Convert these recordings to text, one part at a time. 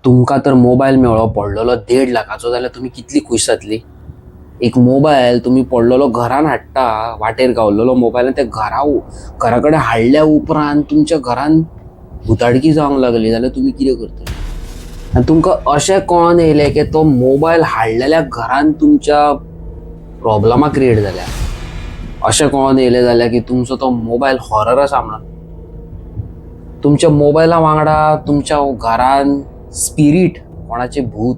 तुमकां तर मोबायल मेळ्ळो पडलेलो 1.5 लाखाचो जाल्यार तुमी कितली खूश जातली? एक मोबायल तुमी पडलेलो घरान हाडटा, वाटेर गावलेलो मोबायल, आनी ते घरा कडेन हाडल्या उपरांत तुमच्या घरान भुताडकी जावंक लागली जाल्यार तुमी कितें करतले? आनी तुमकां अशें कळोन येयलें की तो मोबायल हाडलेल्या घरान तुमच्या प्रॉब्लमां क्रिएट जाल्या. अशें कळोन येयलें जाल्यार की तुमचो तो मोबायल हॉरर आसा म्हणून, तुमच्या मोबायला वांगडा तुमच्या घरान स्पिरीट, कोणाचें भूत,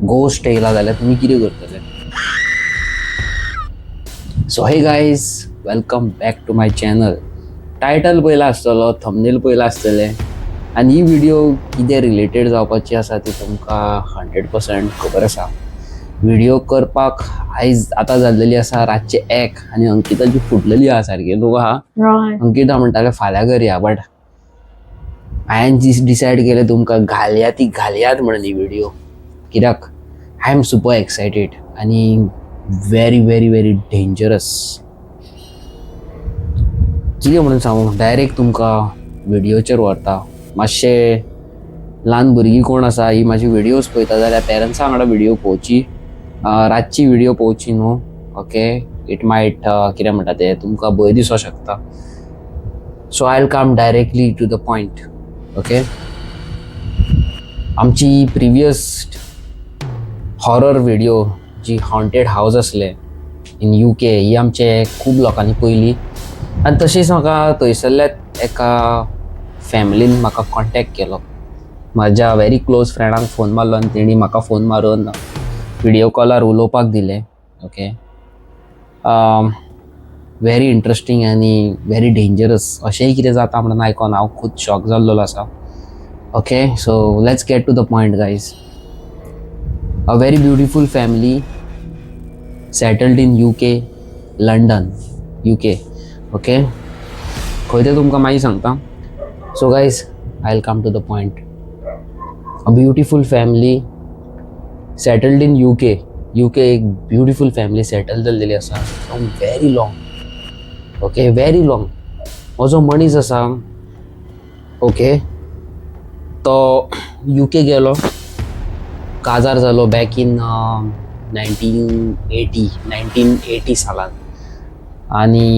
गोश्ट येयला जाल्यार तुमी कितें करतले? So hey guys, welcome back to my channel. Title पयला आसतलो, थंबनेल पयला आसतलें आनी ही व्हिडिओ कितें रिलेटेड जावपाची आसा ती तुमकां 100% खबर आसा. व्हिडिओ करपाक आयज आतां जाल्लेली आसा रातचे 1 आनी अंकिताची फुटलेली आहा सारकी न्हू आहा. अंकिता म्हणटालें फाल्यां करया, बट हांवें डिसायड केलें तुमकां घालया ती घालयात म्हणून ही व्हिडिओ, कित्याक I am super excited आनी व्हेरी व्हेरी व्हेरी डेंजरस. कितें म्हणून सांगू, डायरेक्ट तुमकां व्हिडियोचेर व्हरता. मातशें ल्हान भुरगीं कोण आसा, ही म्हाजी व्हिडियोज पळयता जाल्यार पेरंट्सां वांगडा व्हिडिओ पळोवची, रातची व्हिडिओ पळोवची न्हू. ओके, it might, कितें म्हणटा तें, तुमकां भंय दिसो शकता. So I will come directly to the point, okay? आमची प्रिवियस हॉरर व्हिडिओ जी हॉन्टेड हावज आसले इन UK, ही आमचे खूब लोकांनी पयली आनी तशीच म्हाका थंयसरल्या एका फॅमिलीन म्हाका कॉन्टेक्ट केलो. म्हाज्या व्हेरी क्लोज फ्रेंडाक फोन मारलो आनी तेणी म्हाका फोन मारून व्हिडिओ कॉलार उलोवपाक दिलें. ओके, व्हेरी इंट्रस्टींग आनी व्हेरी डेंजरस अशेंय कितें जाता म्हणून आयकोन हांव खूब शॉक जाल्लेलो आसा. Okay, so let's get to the point, guys. A very beautiful family settled in UK, London, UK. Okay, खंय तें तुमकां मागीर सांगता. So guys, I will come to the point. A beautiful family settled in UK. UK एक beautiful family settle जाल्लेली आसा from very long, okay, very long. हो जो मनीस आसा, ओके, तो UK गेलो, काजार जालो back in 1980, 1980 सालान आनी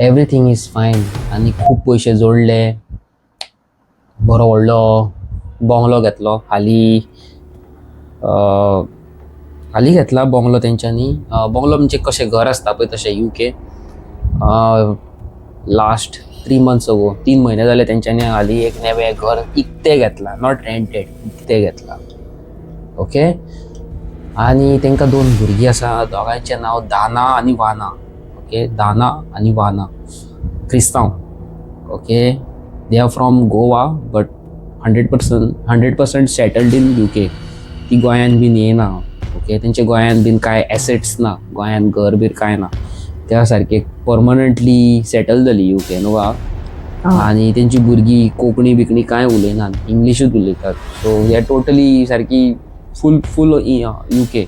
everything is fine आनी खूब पयशे जोडले, बरो व्हडलो बंगलो घेतलो. हालीं हालीं घेतला बंगलो तेंच्यांनी. बंगलो म्हणजे कशें घर आसता पळय तशें. UK last 3 months ago, 3 म्हयने जाले, तेंच्यांनी हालीं एक नवें घर इकतें घेतलां, not rented, इकतें घेतलां. ओके, आनी तांकां दोन भुरगीं आसा. दोगांयचें नांव दाना आनी वाना. ओके, दाना आनी वाना क्रिस्तांव. Okay, they are from Goa but 100%, 100% settled in UK. ती गोंयान बीन येयना. ओके, तेंच्या गोंयान बीन कांय एसेट्स ना, गोंयान घर बीर कांय ना. त्या सारके परमनंटली सेटल जाली UK न्हू गा. आनी तेंची भुरगीं कोंकणी बिकणी कांय उलयनात, इंग्लिशूच उलयतात. सो हे टोटली सारकी फूल फूल UK.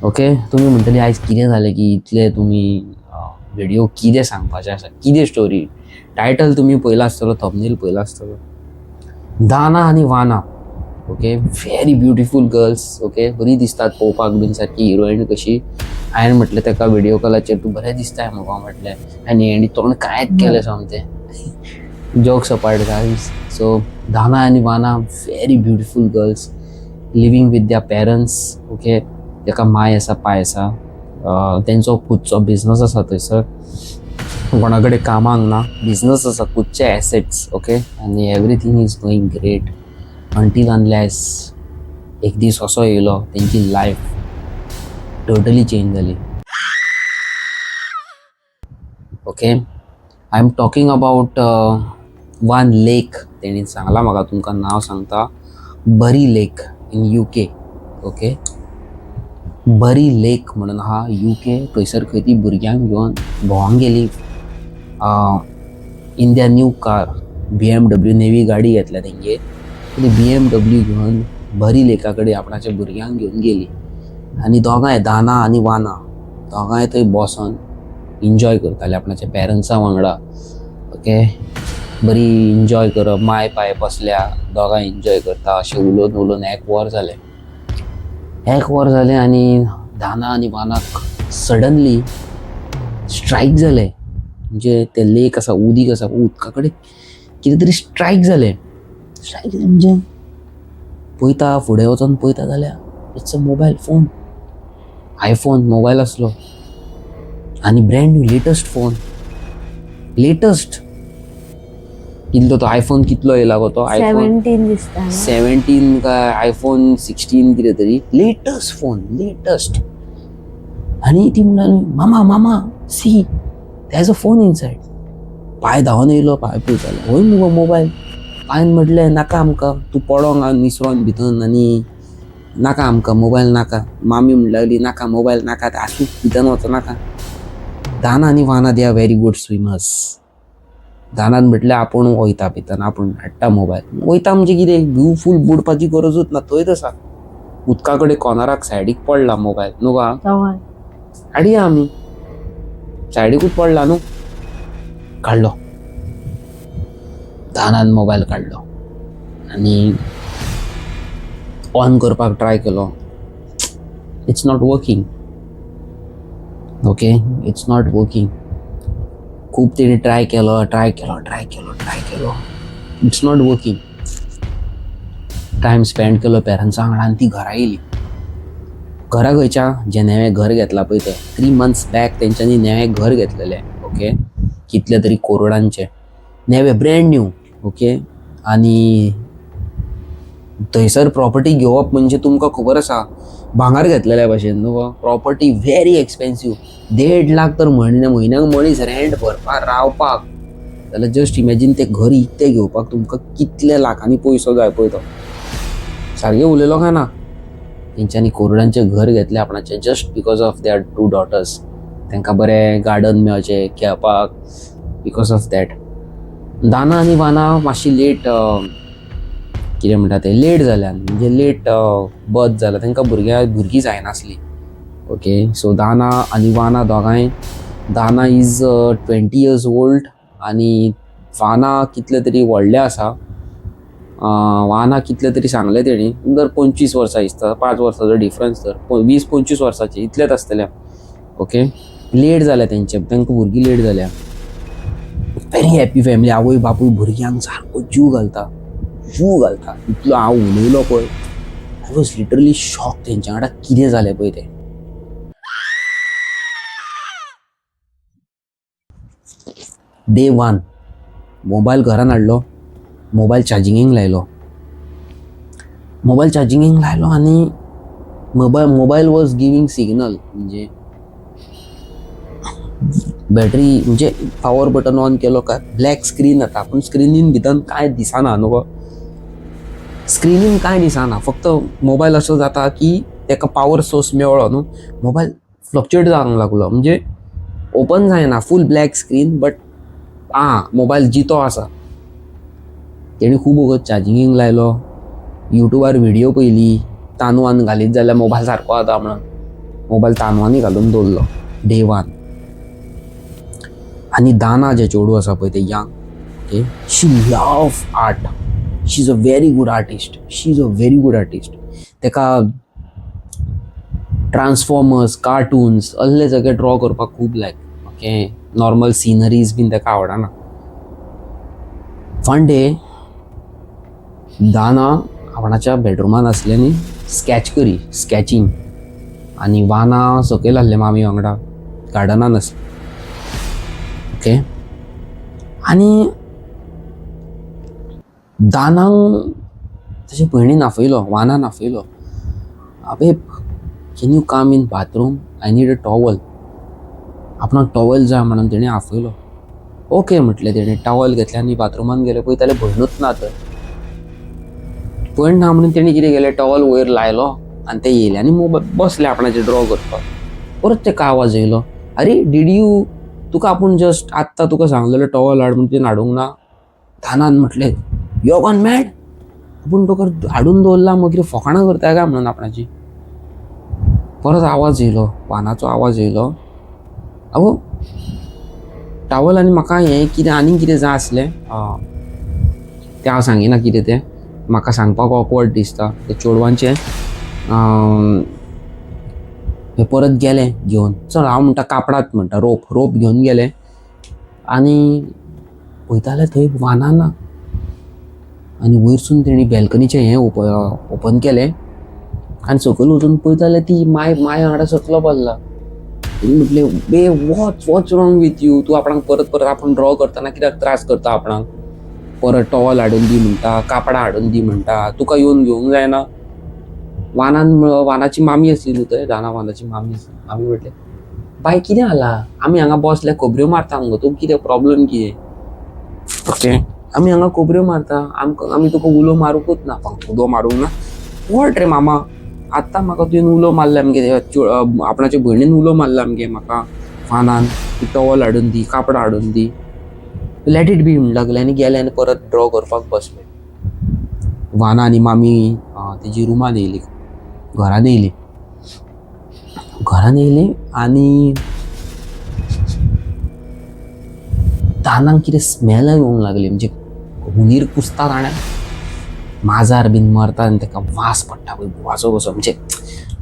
ओके, तुमी म्हणटली आयज कितें जालें की इतले तुमी व्हिडिओ कितें सांगपाचें आसा, कितें स्टोरी? टायटल तुमी पळयला आसतलो, थंबनेल पळयला आसतलो. दाना आनी वाना, okay, very beautiful girls. Okay, बरी दिसतात पळोवपाक बीन, सारकी हिरोईन कशी. हांवें म्हटलें ताका व्हिडिओ कॉलाचेर, तूं बरें दिसताय मुगो म्हटलें, आनी हेणी तोंड कांयच केलें सोमतें. Jokes apart, guys, so दाना आनी वाना, very beautiful girls living with their parents. Okay, ताका माय आसा, पाय आसा. तेंचो खुदचो बिजनस आसा थंयसर. कोणा कडेन कामाक ना, बिजनस आसा, खुदचे एसेट्स. ओके, आनी everything is going great until unless एक दीस असो येयलो, तेंची लायफ टोटली चेंज जाली. Okay, I am talking about one lake. तेणी सांगलां म्हाका, तुमकां नांव सांगता, बरी लेक इन UK. Okay, बरी लेक म्हणून आहा UK. थंयसर खंय ती भुरग्यांक घेवन भोंवंक गेली in their new car, BMW. नेवी गाडी घेतल्या तेंगे, ती BMW घेवन बरी लेका कडेन आपणाच्या भुरग्यांक घेवन गेली आनी दोगांय, दाना आनी वाना, दोगांय थंय बसोन एन्जॉय करताले आपणाच्या पेरंट्सां वांगडा. ओके. बरी इन्जॉय करप, माय पाय बसल्या दोगांय इन्जॉय करता अशें उलोवन उलोवन एक वर जालें. एक वर जालें आनी दाना आनी वानाक सडनली स्ट्रायक जालें. म्हणजे ते लेक आसा, उदीक आसा, उदका कडेन कितें तरी स्ट्रायक जालें. स्ट्रायक जालें म्हणजे पळयता, फुडें वचोन पळयता जाल्यार it's a mobile phone, iPhone mobile आसलो आनी brand new latest phone, latest. कितलो तो आयफोन, कितलो येयला गो तो आयफोन? 17 दिसता ना. 17 काय आयफोन 16 कितें तरी, लेटस्ट फोन, लेटस्ट. आनी ती म्हणली, "मामा, मामा, see, there's a phone inside." पाय धांवन येयलो. पाय पळयतालो, हय मुगो मोबायल. पायन म्हटलें, "नाका आमकां, तूं पडोंक निसरोन भितर आनी नाका आमकां मोबायल नाका." मामी म्हणूंक लागली, "नाका मोबायल नाका, ते आसूं, भितर वचो नाका." दाना आनी वाना, they are very good swimmers. दानान म्हटलें, आपूण वयता भितर, आपूण हाडटा मोबायल. वयता म्हणजे कितें, व्यू फूल बुडपाची गरजूच ना, थंयच आसा उदका कडेन कॉर्नराक सायडीक पडला मोबायल न्हू गा? हय. हाडया आमी, सायडीकूच पडला न्हू. काडलो दानान मोबायल, काडलो आनी ऑन करपाक ट्राय केलो. It's not working. Okay, it's not working. खूब तेणी ट्राय केलो, ट्राय केलो, ट्राय केलो, ट्राय केलो, it's not working. Time spend केलो पेरंट्सां वांगडा आनी ती घरा येयली. घरा खंयच्या, जें नवें घर घेतलां पळय तें. 3 मंथ्स बॅक तेंच्यांनी नवें घर घेतलेलें, ओके, कितले तरी करोडांचें, नवें, ब्रँड न्यू, ओके. आनी थंयसर प्रॉपर्टी घेवप म्हणजे तुमकां खबर आसा, भांगर घेतलेल्या भशेन न्हू गो. Property very expensive. 1.5 लाख तर म्हयन्या म्हयन्याक मनीस रेंट भरपाक रावपाक जाल्यार जस्ट इमॅजीन, तें घर इकतें घेवपाक तुमकां कितले लाखांनी पयसो जाय पळय तो. सारकें उलयलो काय ना? तेंच्यांनी करोडांचें घर घेतलें आपणाचें just because of their two daughters. तांकां बरें गार्डन मेळचें खेळपाक, because of that. दाना आनी वाना मातशी लेट, कितें म्हणटा तें, लेट जाल्यान, म्हणजे लेट बर्थ जाला तांकां, भुरग्यां भुरगीं जायनासलीं. ओके, सो दाना आनी वाना दोगांय, Dana is 20 years old आनी वाना कितले तरी व्हडलें आसा. वाना कितले तरी सांगलें तेणी, दर 25 वर्सां दिसता, 5 वर्साचो डिफरन्स तर 20-25 वर्साचे इतलेच आसतले. ओके, लेट जालें तेंचें, तांकां भुरगीं लेट जाल्या. Very happy family. आवय बापूय भुरग्यांक सारको जीव घालता, जीव घालता. इतलो हांव उलयलो पळय, I was literally shock तेंच्या वांगडा कितें जालें पळय तें. डे वन, मोबायल घरान हाडलो, मोबायल चार्जिंगेक लायलो, मोबायल चार्जिंगेक लायलो आनी mobile was giving signal, म्हणजे बॅटरी, म्हणजे पावर बटन ऑन केलो काय ब्लॅक स्क्रीन जाता, पूण स्क्रिनीन भितर कांय दिसना न्हू गो. स्क्रिनीन कांय दिसना, फक्त मोबायल असो जाता की तेका पावर सोर्स मेळ्ळो न्हू, मोबायल फ्लक्चुएट जावंक लागलो, म्हणजे ओपन जायना, फूल ब्लॅक स्क्रीन, बट आं मोबायल जितो आसा. तेणी खूब वगत चार्जिंगेक लायलो, युट्यूबार व्हिडियो पयली, तांदवान घालीत जाल्यार मोबायल सारको जाता म्हणून. मोबायल तांदवानी घालून दवरलो डे वन. आनी दाना जें चेडूं आसा पळय तें young, okay, she love art. She is a very good artist. She is a very good artist. तेका ट्रान्सफॉर्मर्स, कार्टून्स असले सगळे ड्रॉ करपाक खूब लायक. ओके, नॉर्मल सिनरीज बीन ताका आवडना. वन डे दाना आपणाच्या बेडरुमान आसलें न्ही, स्कॅच करी, स्कॅचिंग, आनी वाना सकयल आसलें मामी वांगडा, गार्डनान आसलें. ओके, आनी दानाक ताचे भयणीन आपयलो, वानान आपयलो, "Babe, can you come in bathroom? I need a towel." आपणाक टॉवल जाय म्हणून तेणें आपयलो. ओके म्हटलें तेणें. टॉवल घेतलें आनी बाथरुमान गेलें. पळयता जाल्यार भयणूच ना थंय. भयण ना म्हणून तेणें कितें केलें, टॉवल वयर लायलो आनी ते येयले आनी मोबायल बसले आपणाचेर ड्रॉ करपाक. परत तेका आवाज येयलो, "अरे, did you, तुका आपूण जस्ट आत्तां तुका सांगलेलो टॉवल हाड म्हण, तुवें हाडूंक ना?" दानान म्हटलें, "you gone mad? आपूण तुका हाडून दवरला, मागीर फकाणां करता काय?" म्हणून आपणाची. परत आवाज येयलो, वानाचो आवाज येयलो, "अगो, टावल आनी म्हाका हें कितें आनीक कितें जाय आसलें." तें हांव सांगिना कितें तें, म्हाका सांगपाक ऑकवर्ड दिसता. ते चेडवांचें हे परत गेले घेवन, चल हांव म्हणटा कापडात म्हणटा, रोप रोप घेवन गेले आनी पळयता जाल्यार थंय वाना ना. आनी वयरसून तेणी बॅल्कनीचें हें ओपन केलें आनी सकयल वचून पळयता जाल्यार ती माय माय वांगडा सकलो बसला. तेणी म्हटलें, bae, what's wrong with you? तूं आपणाक परत परत आपूण ड्रॉ करतना कित्याक त्रास करता आपणाक? परत टॉवल हाडून दी म्हणटा, कापडां हाडून दी म्हणटा, तुका येवन घेवंक जायना? वानान वानाची मामी आसली न्हू थंय, दाना वानाची मामी आसली. मामी म्हटलें, बाय कितें जाला? आमी हांगा बसले खबऱ्यो मारता मुगो, तुका कितें प्रॉब्लम कितें? ओके, आमी हांगा खबऱ्यो मारता, आमकां आमी तुका उलो मारूंकूच ना, उलो मारूंक ना. वोट रे मामा, आत्तां म्हाका तुवें उलो मारला आमगे, आपणाच्या भयणीन उलो मारला आमगे म्हाका वानान की टॉवल हाडून दी, कापडां हाडून दी. Let it be म्हण लागलें आनी गेलें आनी परत ड्रॉ करपाक बसलें. वाना आनी मामी तेजी रुमान येयली, घरान येयली, घरान येयली आनी दानाक कितें स्मेल येवंक लागली. म्हणजे हुंदीर कुसता जाणा, माजार बीन मरता आनी ताका वास पडटा पळय गोवाचो कसो, म्हणजे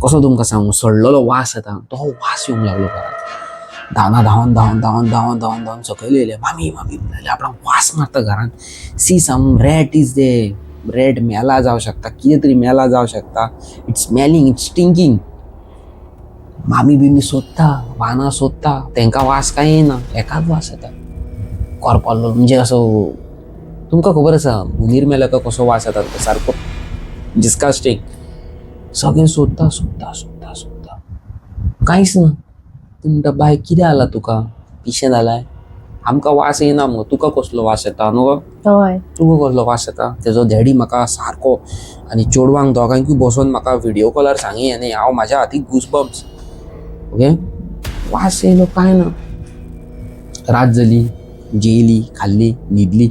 कसो तुमकां सांगू, सडलेलो वास येता, तो वास येवंक लागलो घरांत. दाना धांवन धांवन धांवन धांवन धांवन धांवन सकयल येयलें. मामी मामी म्हणलें, आपणाक वास मारता घरांत. See, some rat is there, rat मेला जावं शकता, कितें तरी मेला जावं शकता. It's smelling, it's stinking. मामी बिमी सोदता, वाना सोदता, तांकां वास कांय येना, एकाच वास येता कोरपाल्लो. म्हणजे असो तुमकां खबर आसा हुंदीर मेलो काय कसो वास येता तो, सारको डिस्कास्टींग. सगळें सोदता सोदता सोदता सोदता, कांयच ना. ती म्हणटा, बाय कितें जालां तुका? पिशें जालाय? आमकां वास येना मुगो, तुका कसलो वास येता न्हू गो? हय. तुका कसलो वास येता? तेजो डॅडी म्हाका सारको आनी चेडवांक दोगांकूय बसोवन म्हाका व्हिडियो कॉलार सांगी आनी हांव म्हाज्या हातीक गुजबम्स. ओके, वास येयलो कांय ना. रात जाली, जेयली, खाल्ली, न्हिदली,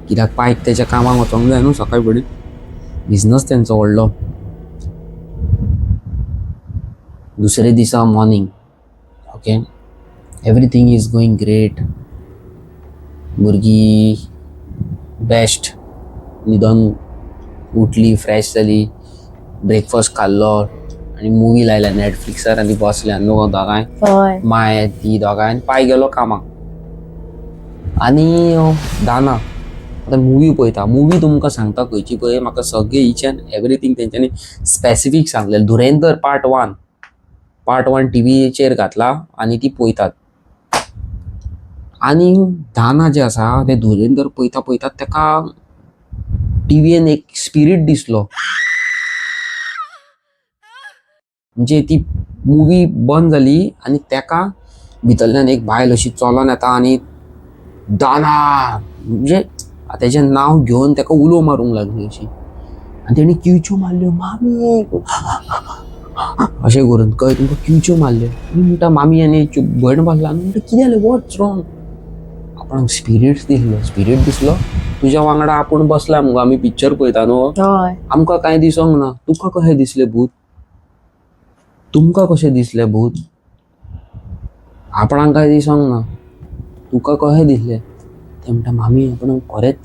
कित्याक पायक तेच्या कामाक वचोंक जाय न्हू सकाळ फुडें, बिजनस तेंचो व्हडलो. दुसरे दिसा morning, okay, everything is going great. भुरगीं बेस्ट, न्हिदोन उठली, फ्रेश जाली, ब्रेकफास्ट खाल्लो आनी मुवी लायल्या नेटफ्लिक्सार आनी बसल्या न्हू दोगांय. हय. माय ती दोगांय आनी पाय गेलो कामाक आनी दाना आतां मुवी पळयता. मुवी तुमकां सांगता खंयची पळय, म्हाका सगळें इच एंड एवरीथींग तेंच्यांनी स्पेसिफीक सांगलेलें. धुरेंदर पार्ट 1, पार्ट 1 टिवीचेर घातला आनी ती पळयतात. आनी दाना जें आसा तें धुरेंदर पळयता पळयता ताका टिवीन एक स्पिरीट दिसलो. म्हणजे ती मुवी बंद जाली आनी ताका भितरल्यान एक बायल अशी चलोन येता आनी दाना म्हणजे तेजें नांव घेवन ताका उलो मारूंक लागली अशी. आनी तेणी किवच्यो मारल्यो, मामी अशें करून, कळ्ळें तुमकां, किवच्यो मारल्यो. आनी म्हणटा मामी आनी भयण बसला आनी म्हणटा, कितें जालें, वॉट्स रॉंग? आपणाक स्पिरिट्स दिसलो, स्पिरीट दिसलो तुज्या वांगडा आपूण बसला मुगो, आमी पिक्चर पळयता न्हू, हय. आमकां कांय दिसोंक ना, तुका कशें दिसलें भूत? तुमकां कशें दिसलें भूत? आपणाक कांय दिसोंक ना, तुका कशें दिसलें? ते म्हणटा, मामी आपणाक खरेंच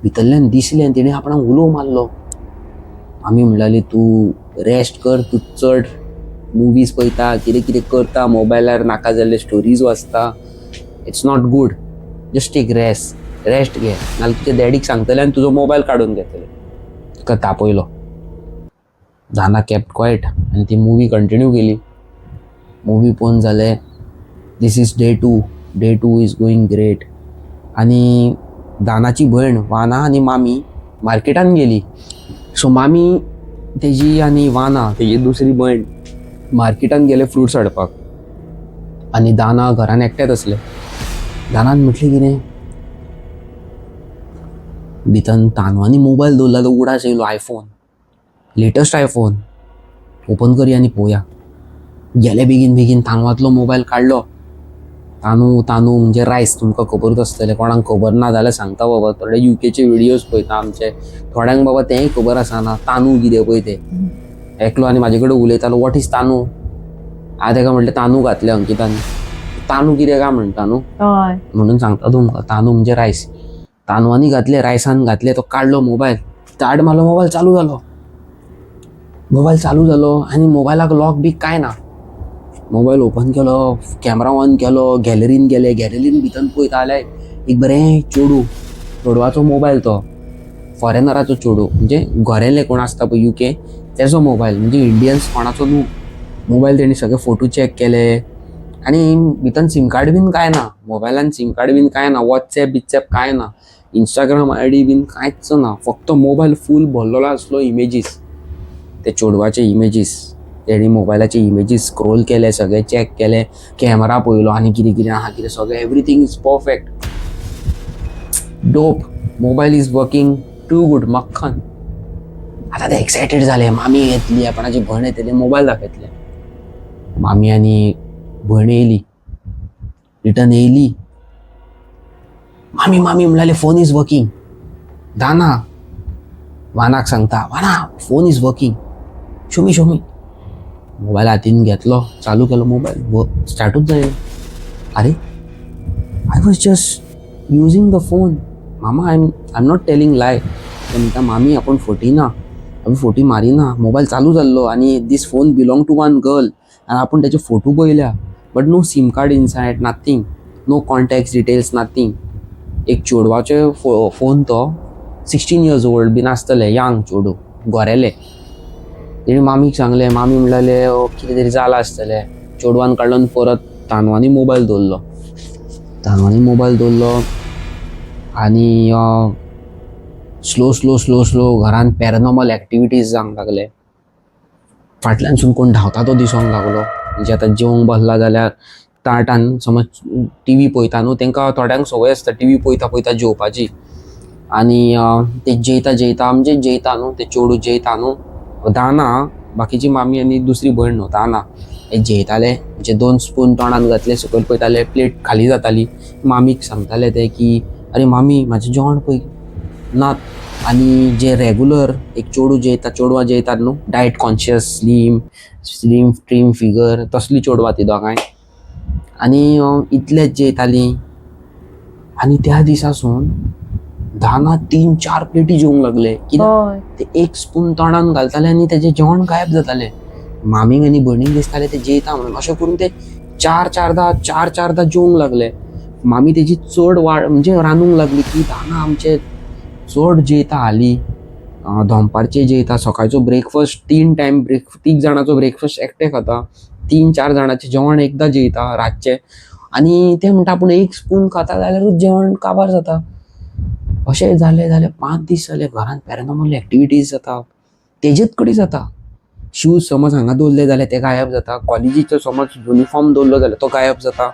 भितरल्यान दिसलें आनी तेणें आपणाक उलो मारलो. मामी म्हणटाली, तूं रेस्ट कर, तूं चड मुवीज पळयता, कितें कितें करता, मोबायलार नाका जाल्ले स्टोरीज वाचता, it's not good, just take rest, rest घे, नाल्यार तुज्या डॅडीक सांगतले आनी तुजो मोबायल काडून घेतले. तुका तापयलो. दाना केप्ट क्वायट आनी ती मुवी कंटिन्यू केली. मुवी पळोवन जालें. This is day two, day two is going great. आनी दानाची भयण वाना आनी मामी मार्केटान गेली. सो मामी तेजी आनी वाना तेजी दुसरी भयण मार्केटान गेले फ्रुट्स हाडपाक आनी दाना घरान एकटेच आसलें. दानान म्हटलें, कितें भितर तानवानी मोबायल दवरला तो उगडास येयलो, आयफोन, लेटस्ट आयफोन, ओपन करया आनी पळोवया. गेले बेगीन बेगीन, तांदवांतलो मोबायल काडलो. तानू, तानू म्हणजे रायस, तुमकां खबरूच आसतलें. कोणाक खबर ना जाल्यार सांगता बाबा, थोडे युकेचे व्हिडियोज पळयता आमचे, थोड्यांक बाबा तेंय खबर आसना तानू कितें पळय तें. एकलो आनी म्हाजे कडेन उलयतालो, what is तानू? हांवें ताका म्हटलें, तानू घातले अंकितान, तानू कितें काय म्हणटा न्हू? हय. म्हणून सांगता तुमकां, तानू म्हणजे रायस. तांदवांनी घातले, रायसान घातले, तो काडलो मोबायल, स्टार्ट मारलो, मोबायल चालू जालो. मोबायल चालू जालो आनी मोबायलाक लॉक बी कांय ना. मोबायल ओपन केलो, कॅमरा ऑन केलो, गॅलरीन गेले. गॅलरीन भितर पळयता जाल्यार एक बरें चेडूं, चेडवाचो मोबायल तो, फॉरेनराचो चेडूं, म्हणजे गोरेले कोण आसता पळय युके तेजो मोबायल, म्हणजे इंडियन्स कोणाचो न्हू मोबायल. तेणी सगळे फोटो चॅक केले आनी भितर सीम कार्ड बीन कांय ना. मोबायलान सीम कार्ड बीन कांय ना, वॉट्सएप बिट्सएप कांय ना, इंस्टाग्राम आयडी बीन कांयच ना. फक्त मोबायल फूल भरलेलो आसलो इमेजीस, ते चेडवाचे इमेजीस. तेणी मोबायलाचे इमेजीस स्क्रोल केले, सगळे चॅक केले, कॅमेरा पळयलो आनी कितें कितें आहा कितें सगळें, everything is perfect, dope, mobile is working too good, मक्खन. आतां ते एक्सायटेड जाले, मामी येतली, आपणाची भयण येतली, मोबायल दाखयतले. मामी आनी भयण येयली, रिटर्न येयली. मामी मामी म्हणले, phone is working. दाना वानाक सांगता, वाना, phone is working, show me, show me. Mobile हातीन घेतलो, चालू केलो, मोबायल स्टार्टूच जायना. अरे, I was just using the phone, मामा, I am not telling lie. ते म्हणटा, मामी, आपूण फटी ना, आमी फटी मारिना, मोबायल चालू जाल्लो आनी this phone belong to one girl आनी आपूण तेचे फोटो पळयल्या, but no SIM card inside, nothing, no contact details, nothing. एक चेडवाचे फोन तो, 16 इयर्स ओल्ड बीन आसतले, यंग चेडूं, गोरेले. तेणी मामीक सांगलें. मामी म्हणलें, कितें तरी जालां आसतलें. चेडवान काडलो आनी परत तांदवांनी मोबायल दवरलो. तांदवांनी मोबायल दवरलो आनी स्लो स्लो स्लो स्लो घरान पॅरानॉर्मल एक्टिविटीज जावंक लागले. फाटल्यानसून कोण धांवता तो दिसोंक लागलो. म्हणजे आतां जेवंक बसला जाल्यार ताटान समज टिवी पळयता न्हू, तांकां थोड्यांक संवय आसता टिवी पळयता पळयता जेवपाची. आनी ते जेयता जेयता, म्हणजे जेयता न्हू, ते चेडूं जेयता न्हू, दाना, बाकीची मामी आनी दुसरी भयण न्हू, दाना हे जेयताले, म्हणजे दोन स्पून तोंडान घातले, सकयल पळयताले, प्लेट खाली जाताली. मामीक सांगताले ते की, अरे मामी, म्हाजें जेवण पळय ना. आनी जे रेगुलर एक चेडूं जेयता, चेडवां जेयतात न्हू, diet conscious, slim slim trim figure, तसली चेडवां ती दोगांय. आनी इतलेच जेयतालीं. आनी त्या दिसासून दाना तीन चार प्लेटी जेवंक लागले. कित्याक? ते एक स्पून तोंडान घालताले आनी तेजें जेवण गायब जातालें. मामीक आनी भयणीक दिसतालें ते जेयता म्हणून. अशें करून ते चार चारदां, चार चारदां जेवंक लागले. मामी तेजी चड वाड म्हणजे रांदूंक लागली की दाना आमचे चड जेयता हालीं, दनपारचें जेयता, सकाळचो ब्रेकफास्ट, तीन टायम ब्रेक, तीग जाणाचो ब्रेकफास्ट एकटे खाता, तीन चार जाणाचें जेवण एकदां जेयता रातचें. आनी ते म्हणटा, आपूण एक स्पून खाता जाल्यारूच जेवण काबार जाता. अशें जालें जालें, 5 दीस जाले, घरांत पॅरानॉर्मल एक्टिविटीज जाता, तेजेच कडेन जाता. शूज समज हांगा दवरले जाल्यार ते गायब जाता. कॉलेजीचो समज युनिफॉर्म दवरलो जाल्यार तो गायब जाता.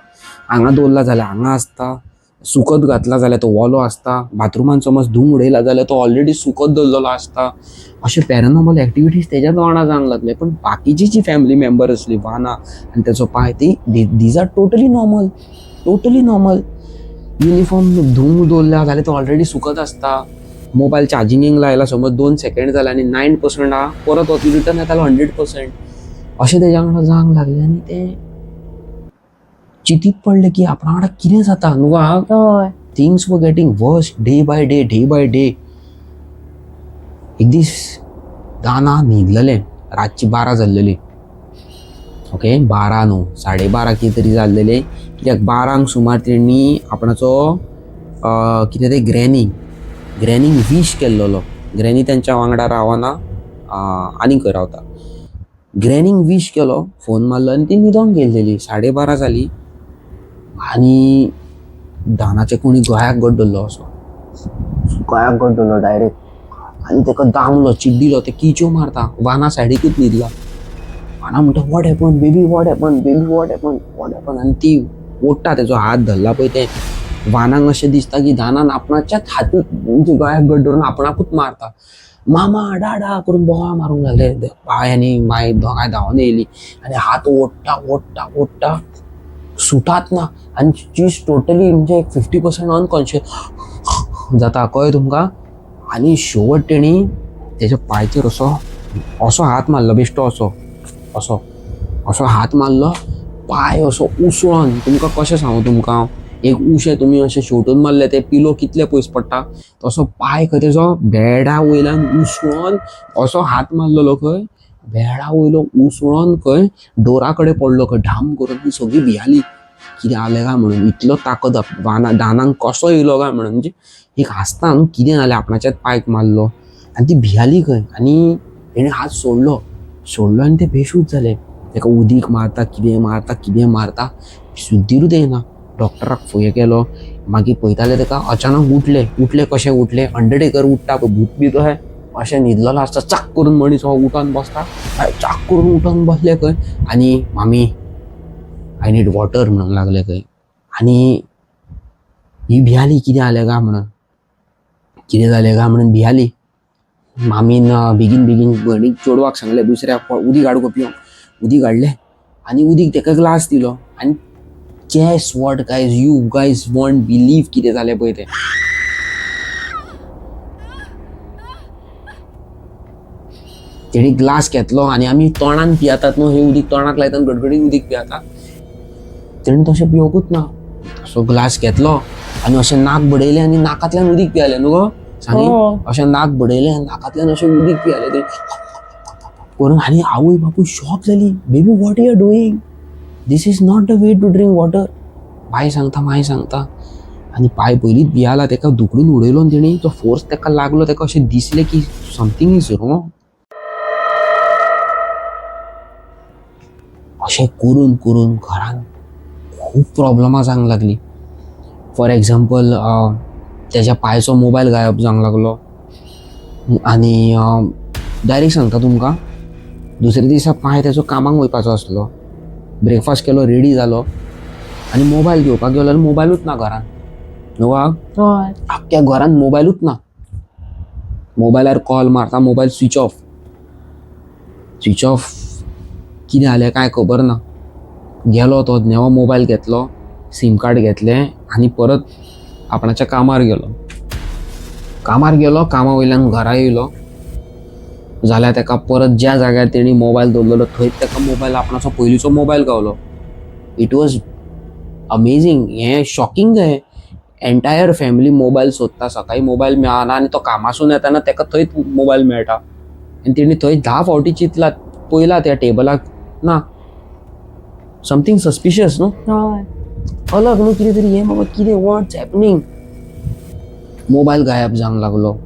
हांगा दवरला जाल्यार हांगा आसता. सुकत घातला जाल्यार तो ओलो आसता. बाथरुमान समज धुवूंक उडयला जाल्यार तो ऑलरेडी सुकत दवरलेलो आसता. अशे पॅरानॉर्मल एक्टिविटीज तेज्याच वांगडा जावंक लागले. पण बाकीची जी फॅमिली मेंबर आसली, वाना आनी तेचो पाय, ती these are totally normal, totally normal. Uniform धुवूंक दवरला जाल्यार तो ऑलरेडी सुकत आसता. मोबायल चार्जिंगेक लायला, समज 2 सेकेंड जाले आनी 9% आहा, परत रिटर्न येतालो 100%. अशें तेज्या वांगडा जावंक लागलें आनी ते चिंतीत पडले की आपणा वांगडा कितें जाता न्हू गा. Things were getting worse day by day, day by day. एक दीस दाना न्हिदलेलें, रातची 12 जाल्लेली, ओके, 12 न्हू, 12:30 कितें तरी जाल्लेलें. कित्याक 12ंक सुमार तेणी आपणाचो कितें तें ग्रॅनी, ग्रॅनीक वीश केल्लोलो. ग्रॅनी तेंच्या वांगडा रावना, आनी खंय रावता. ग्रॅनीक वीश केलो, फोन मारलो आनी ती न्हिदोंक गेल्लेली. 12:30 जाली आनी दानाच्या कोणी गळ्याक घट धरलो, असो गळ्याक घट धरलो डायरेक्ट आनी ताका दामलो, चिड्डिलो. ते किच्यो मारता. वाना सायडीकूच न्हिदला. वाना म्हणटा, what happen, baby? What happen, baby? What happen? What happen? आनी ती ओडटा, तेजो हात धरला पळय तें, वानाक अशें दिसता की दानान आपणाच्याच हातीक, म्हणजे गळ्याक घट धरून आपणाकूच मारता. मामा, डाडा करून बोवाळ मारूंक लागले. पाय आनी माय दोगांय धांवन येयली आनी हात ओडटा ओडटा ओडटा, सुटात ना. आनी शी टोटली म्हणजे 50% अनकॉन्शियस जाता, कळ्ळें तुमकां? आनी शेवट तेणी तेच्या पांयचेर असो असो हात मारलो, बेश्टो असो असो असो हात मारलो, पांय असो उसळोन, तुमकां कशें सांगू तुमकां हांव. एक उशें तुमी अशें शेवटून मारलें तें पिलो कितले पयस पडटा तसो पांय खंय तेजो बेडा वयल्यान उसळोन असो हात मारलेलो खंय बेडा वयलो उसळोन खंय डोरा कडेन पडलो खंय ढाम करून. ती सगळीं भियाली कितें जालें काय म्हणून, इतलो ताकद दानांक कसो येयलो काय म्हणून. म्हणजे एक आसता न्हू कितें जालें आपणाच्याच पांयक मारलो आनी ती भियाली खंय. आनी तेणें हात सोडलो सोडलो आनी ते बेशूद जाले. ताका उदीक मारता कितें मारता कितें मारता सुद्दीरूच येना. डॉक्टराक फुडें केलो, मागीर पळयताले ताका अचानक उठले. उठले कशें उठले, अंडरटेकर उठता पळय भूत बी तशें अशें न्हिदलेलो आसता, चाक करून मनीस हो उठोन बसता, चाक करून उठोन बसले खंय. आनी मामी I need water म्हणूंक लागले खंय. आनी ही भियाली कितें जालें काय म्हणून, कितें जालें काय म्हणून भियाली. मामीन बेगीन बेगीन भयणीक चेडवाक सांगलें दुसऱ्या उदीक हाड गो पिवंक. उदीक हाडलें आनी उदीक ताका ग्लास दिलो. आनी guess what guys, you guys won't believe कितें जालें पळय तें. तेणी ग्लास घेतलो आनी आमी तोंडान पियेतात न्हू, हें उदीक तोंडाक लायतात गडगडीत उदीक पियेता, तेणी तशें पिवंकूच ना. तसो ग्लास घेतलो आनी अशें नाक बडयलें आनी नाकांतल्यान उदीक पियालें न्हू गो सांगी, अशें नाक बडयलें आनी नाकांतल्यान अशें उदीक पियालें तें करून. आनी आवय बापूय शॉक जाली, baby what you are doing, this is not the way to drink water. बाय सांगता माय सांगता. आनी पाय पयलींच भियाला, ताका धुकलून उडयलो आनी तेणी तो फोर्स ताका लागलो, ताका अशें दिसलें की समथींग is wrong. अशें करून करून घरान खूब प्रॉब्लमां जावंक लागली. फॉर एग्जाम्पल तेज्या पायचो मोबायल गायब जावंक लागलो. आनी डायरेक्ट सांगता तुमकां, दुसऱ्या दिसा पांय तेजो कामाक वयपाचो आसलो, ब्रेकफास्ट केलो, रेडी जालो आनी मोबायल घेवपाक गेलो आनी मोबायलूच ना घरान. न्हू वा आख्ख्या घरान मोबायलूच ना. मोबायलार कॉल मारता, mobile switch off. Switch off कितें जालें कांय खबर ना. गेलो तो नवो मोबायल घेतलो, सीम कार्ड घेतलें आनी परत आपणाच्या कामार गेलो. कामार गेलो, कामा वयल्यान घरा येयलो जाल्यार ताका परत ज्या जाग्यार तेणी मोबायल दवरलेलो थंयच ताका मोबायल आपणाचो पयलींचो मोबायल गावलो. It was amazing, हें शॉकिंग हें. एंटायर फॅमिली मोबायल सोदता, सकाळीं मोबायल मेळना आनी तो कामासून येताना ताका थंयच मोबायल मेळटा. आनी तेणी थंय 10 फावटी चिंतला, पयला त्या टेबलाक ना, समथींग सस्पिशियस न्हू, अलग न्हू कितें तरी हें बाबा कितें, व्हॉट्स हॅपनींग. मोबायल गायब जावंक लागलो,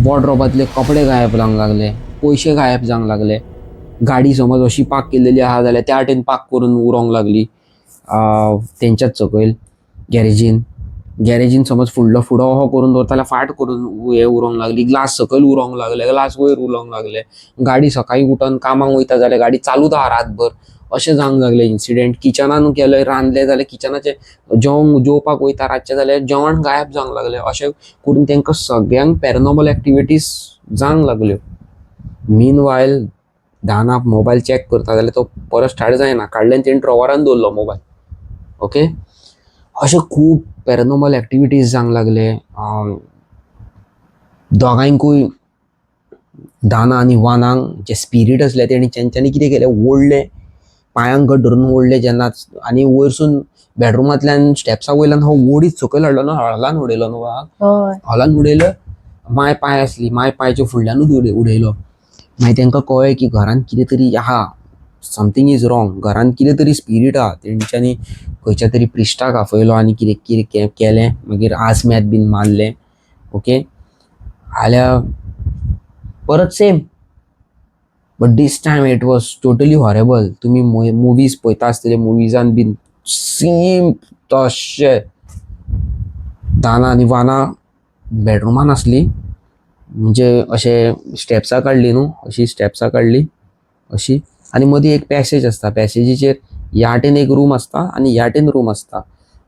वॉर्डरोबांतले कपडे गायब जावंक लागले, पयशे गायब जावंक लागले, गाडी समज अशी पार्क केल्लेली आहा जाल्यार त्या वाटेन पार्क करून उरोंक लागली तेंच्याच सकयल गॅरेजीन. गॅरेजीन समज फुडलो फुडो हो करून दवरता जाल्यार फाट करून हे उरोंक लागली, ग्लास सकयल उरोंक लागले, ग्लास वयर उरोंक लागले, गाडी सकाळीं उठोन कामाक वयता जाल्यार गाडी चालूच आहा रातभर, अशें जावंक लागलें इन्सिडेंट. किचनान केलें, रांदलें जाल्यार किचनाचें जेवंक जेवपाक वयता रातचें जाल्यार जेवण गायब जावंक लागलें. अशें करून तांकां सगळ्यांक पॅरानॉर्मल एक्टिविटीज जावंक लागल्यो. मीन वायल दाना मोबायल चॅक करता जाल्यार तो परत स्टार्ट जायना, काडल्यान तेणी ड्रॉवरान दवरलो मोबायल. ओके, अशें खूब पॅरानॉर्मल एक्टिविटीज जावंक लागले. दोगांयकूय दाना आनी वानांक जे स्पिरीट आसले तेणी तेंच्यांनी कितें केलें, ओडलें, पांयांक घट धरून ओडलें जेन्ना, आनी वयरसून बेडरुमांतल्यान स्टेप्सा वयल्यान हो ओडीत सकयल हाडलो न्हू, हॉलान उडयलो न्हू, हॉलान उडयलो, माय पांय आसली, माय पांयच्या फुडल्यानूच उडयलो. मागीर तांकां कळ्ळें की घरान कितें तरी आहा, समथींग is wrong, घरान कितें तरी स्पिरीट आहा. तेंच्यांनी खंयच्या तरी प्रिस्टाक आफयलो आनी कितें कितें केलें, मागीर आसम्यात बीन मारलें. ओके, जाल्यार परत same, but this time it was totally horrible. तुमी मुवीज पळयता आसतले, मुवीजान बीन सेम तशें. दाना आनी वाना बेडरुमान आसली, म्हणजे अशें स्टेप्सां काडली न्हू, अशी स्टेप्सां काडली अशी, आनी मदीं एक पॅसेज आसता, पॅसेजीचेर ह्या वाटेन एक रूम आसता आनी ह्या वाटेन रूम आसता,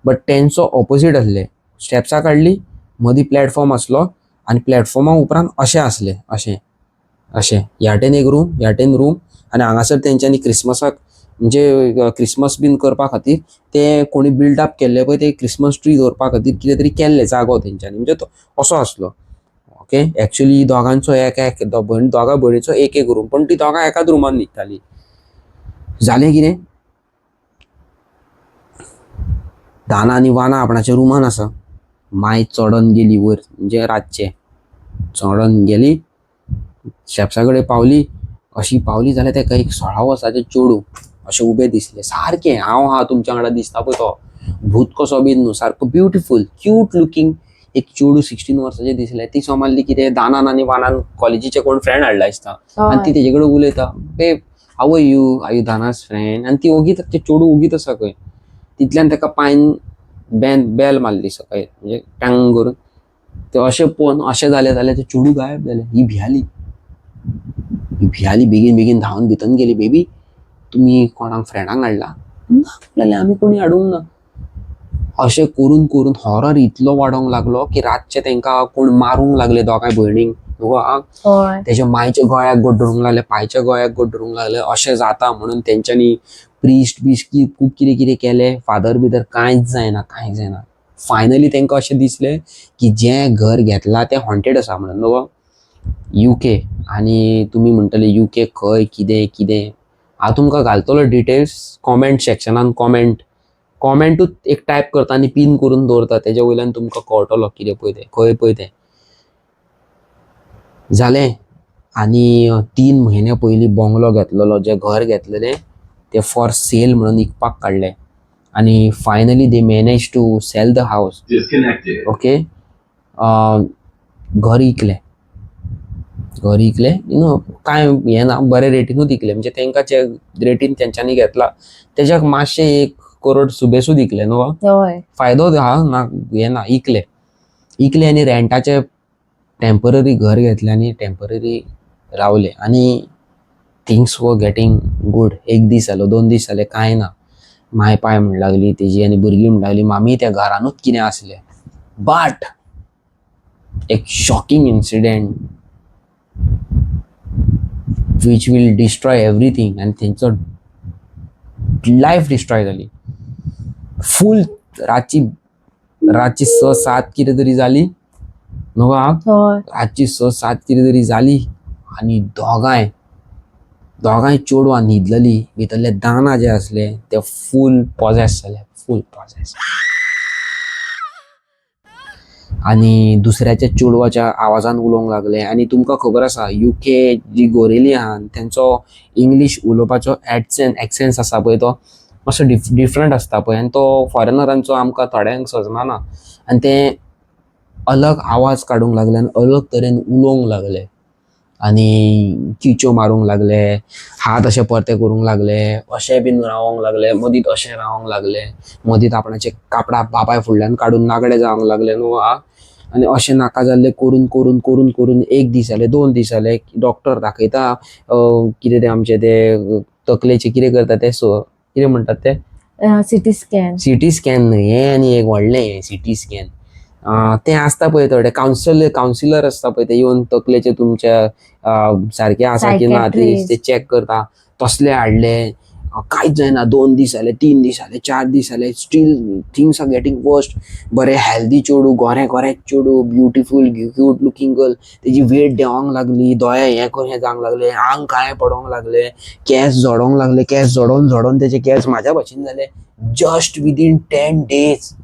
बट तेंचो ऑपोजीट आसले. स्टेप्सां काडली, मदीं प्लॅटफॉर्म आसलो आनी प्लॅटफॉर्मा उपरांत अशें आसलें, अशें अशें ह्या वाटेन एक रूम, ह्या वाटेन रूम, आनी हांगासर तेंच्यांनी क्रिसमसाक म्हणजे क्रिसमस बीन करपा खातीर ते कोणी बिल्डअप केल्ले पळय, ते क्रिसमस ट्री दवरपा खातीर कितें तरी केल्ले जागो तेंच्यांनी, म्हणजे तो असो आसलो. ओके, एक्चुली दोगांचो एक एक भयण, दोगां भयणीचो एक एक रूम, पण ती दोगां एकाच रुमान न्हिदतालीं. जालें कितें, दाना आनी वाना आपणाच्या रुमान आसा. माय चडोन गेली वयर, म्हणजे रातचें चडोन गेली, स्टेप्सा कडेन पावली. अशी पावली जाल्यार ताका एक 16 वर्साचें चेडूं अशें उबें दिसलें सारकें. हांव आहा तुमच्या वांगडा दिसता पळय तो भूत कसो बीन न्हू, सारको ब्युटिफूल क्यूट लुकींग एक चेडूं 16 वर्साचें दिसलें. ती समजली कितें दानान आनी वानान कॉलेजीचे कोण फ्रेंड हाडला दिसता आनी ती तेजे कडेन उलयता, "Babe, how are you? Are you Dana's friend?" आनी ती ओगीत, ते चेडूं ओगीत आसा खंय. तितल्यान ताका पांयन बॅन बेल मारली सकयल, म्हणजे टांग करून. ते अशें पळोवन अशें जालें जाल्यार तें चेडूं गायब जालें. ही भियाली, ही भियाली, बेगीन बेगीन धांवन भितर गेली. "बेबी, तुमी कोणाक फ्रेंडांक हाडला?" "ना," म्हणलें, "आमी कोणी हाडूंक ना." अशें करून करून हॉरर इतलो वाडोंक लागलो की रातचें तांकां कोण मारूंक लागले दोगांय भयणींक न्हू गो. हय. तेच्या मायच्या गळ्याक गड्डरूंक लागले, पायच्या गळ्याक गड्डरूंक लागले. अशें जाता म्हणून तेंच्यांनी प्रिस्ट बिस्ट की खूब कितें कितें केलें, फादर बिदर, कांयच जायना, कांयच जायना. फायनली तांकां अशें दिसलें की जें घर घेतलां तें हॉन्टेड आसा म्हणून न्हू गो. युके. आनी तुमी म्हणटले युके खंय, कितें कितें. हांव तुमकां घालतलो डिटेल्स कॉमेंट सेक्शनान. कॉमेंटूच एक टायप करता आनी पीन करून दवरता, तेज्या वयल्यान तुमकां कळटलो कितें पळय तें, खंय पळय तें जालें. आनी 3 म्हयन्या पयलीं बंगलो घेतलेलो, जें घर घेतलेलें तें फॉर सेल म्हणून विकपाक काडलें आनी finally they manage to sell the house. Disconnected. Okay, घर इकलें, घर इकलें. You know कांय हें ना, बरे रेटीनूच इकलें. म्हणजे तांकां जे रेटीन तेंच्यांनी घेतला तेज्याक मातशें 1 करोड सुबेसूद इकलें न्हू. हय. फायदो आहा ना हें ना. इकले, इकले आनी रेंटाचे टेम्पररी घर घेतलें आनी टेम्पररी रावले आनी things were getting good. एक दीस जालो, 2 दीस जाले, कांय ना. माय पाय म्हण लागली तेजी आनी भुरगीं म्हण लागली, "मामी, त्या घरानूच कितें आसलें." बट एक shocking incident which will destroy everything आनी तेंचो लायफ डिस्ट्रॉय जाली फूल. रातची रातची 6-7 कितें तरी जाली न्हू गो? हय. रातची 6-7 कितें तरी जाली आनी दोगांय दोगांय चेडवां न्हिदलेली. भितरले दाना जे आसले ते फूल पॉझेस जाले, फूल पॉझेस आनी दुसऱ्याच्या चेडवाच्या आवाजान उलोवंक लागले. आनी तुमकां खबर आसा, युके जी गोरेली आहा तेंचो इंग्लीश उलोवपाचो एक्सेंस आसा पळय, तो मातसो डिफरंट आसता पळय आनी तो फॉरेनरांचो आमकां थोड्यांक सजना ना. आनी ते अलग आवाज काडूंक लागले आनी अलग तरेन उलोवंक लागले आनी किचो मारूंक लागले, हात अशे परते करूंक लागले, अशे बीन रावोंक लागले, मदींत अशें रावोंक लागले, मदींत आपणाचे कापडां बापाय फुडल्यान काडून नागडे जावंक लागले न्हू. आ आनी अशें नाका जाल्लें करून करून करून करून एक दीस जाले, 2 दीस जाले. डॉक्टर दाखयता, कितें तें आमचें तें तकलेचें कितें करता तें, सो कितें म्हणटात तें? CT scan. CT scan न्हय हें आनी एक व्हडलें हें सीटी स्कॅन तें आसता पळय, थोडे कावन्सिलर आसता पळय, ते येवन तकलेचे तुमच्या सारकें आसा की ना ते Psychiatrist. ते चॅक करता, तसले हाडले. कांयच जायना. 2 दीस जाले, 3 दीस जाले, 4 दीस जाले, still things are getting worst. बरें हेल्दी चेडूं, गोरें गोरें चेडूं, ब्युटिफूल क्यूट लुकींग गर्ल, तेजी वेट देंवोंक लागली, दोळे हें कशें जावंक लागले, आंग काळें पडोंक लागलें, केंस झडोंक लागले. केंस झडोवन झडोवन तेजे केंस म्हाज्या भशेन जाले just within 10 days.